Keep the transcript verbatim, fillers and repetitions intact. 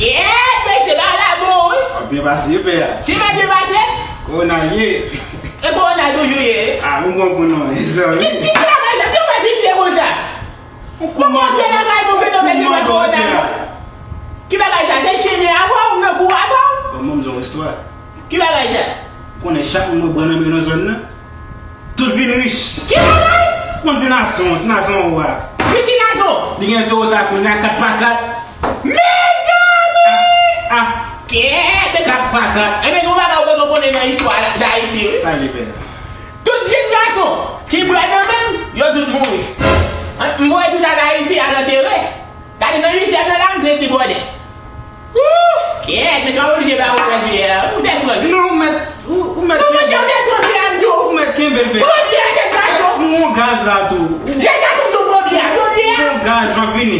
Kèt, mesye, bagay la bon, wi. W ap byen pase, pè a. Si m ap byen pase? Kowona l ye. E kowona l toujou ye? A, m pran kou non, mezanmi. Ki, ki, ki bagay sa? Ki w fè visye konsa? Ou konprann lakay nou vin nan mezi nan kowona yo. Ki bagay sa? Se chen men avè w, nan kou avè w? Bon, ban m di w yon istwa. Ki bagay sa? Ou konnen chak moun mwen pran nan men nan zòn nan, tout vin rich. Ki bagay? Yon ti nason, ti nason ou a. Ki ti nason? Li gen Toyota Corolla kat pa kat. Mezanmi! Ah, ah. Kèt, mezanmi. Kat pa kat. Enben, yon bagay ou konnen nan istwa Dayiti, wi. Sa li fè? Tout jenn gason ki pran nan men m, yo tout mouri. M voye tout al Ayiti, al antere. Gade nan isyèm nan la, m plen ti bwòdè. Wouh! Kèt, mesye, m ap oblije ba ou prèz biyè a. Ou te pran l. Non, ou mèt, ou, ou mèt. Non, monchè, ou te pran biyè a, m di w. Ou mèt kenbe l, pè. Pran biyè a, jèn gason. M gon gaz la tou. Jèn gason.